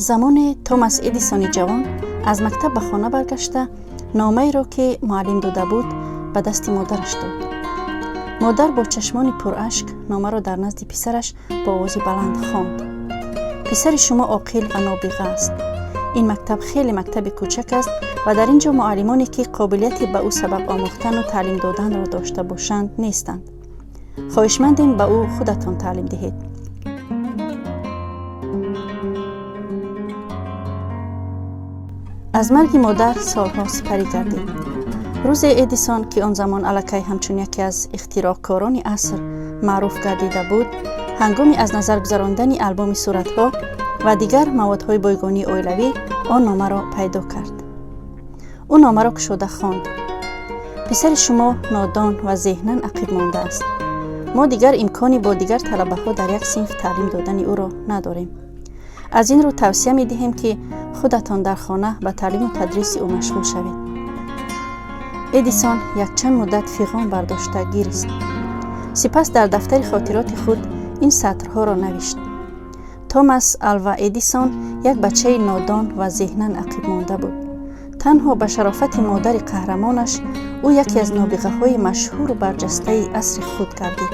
Замоне Томас Эдисони ҷавон аз мактаб ба хона баргашта, номаеро, ки муаллим дода буд, ба дасти модараш дод. Модар бо чашмони пурашк номаро дар назди писараш бо овози баланд хонд: «Писари шумо оқил ва нобиға аст. Ин мактаб хеле мактаби кӯчак аст ва дар ин ҷо муаллимоне, ки қобилияти ба ӯ сабақ омӯхтану таълим доданро дошта бошанд, нестанд. Хоҳишмандем, ба ӯ худатон таълим диҳед». Аз марги модар солҳо сипарӣ гардид. Рӯзе Эдисон, ки он замон аллакай ҳамчун яке аз ихтироъкорони аср маъруф гардида буд, ҳангоми аз назар гузарондани албоми суратҳо ва дигар маводҳои бойгонии оилавӣ он номаро пайдо кард. Ӯ номаро кушода хонд: «Писари шумо нодон ва зеҳнан ақиб мондааст. Мо дигар имкони бо дигар талабаҳо дар як синф таълим додани ӯро надорем. Аз ин рӯ тавсия медиҳем, ки худатон дар хона ба таълиму тадриси ӯ машғул шавед». Эдисон якчанд муддат фиғон бардошта гирист. Сипас дар дафтари хотироти худ ин сатрҳоро навишт: «Томас Алва Эдисон як бачаи нодон ва зеҳнан ақибмонда буд. Танҳо ба шарофати модари қаҳрамонаш ӯ яке аз нобиғаҳои машҳуру барҷастаи асри худ гардид».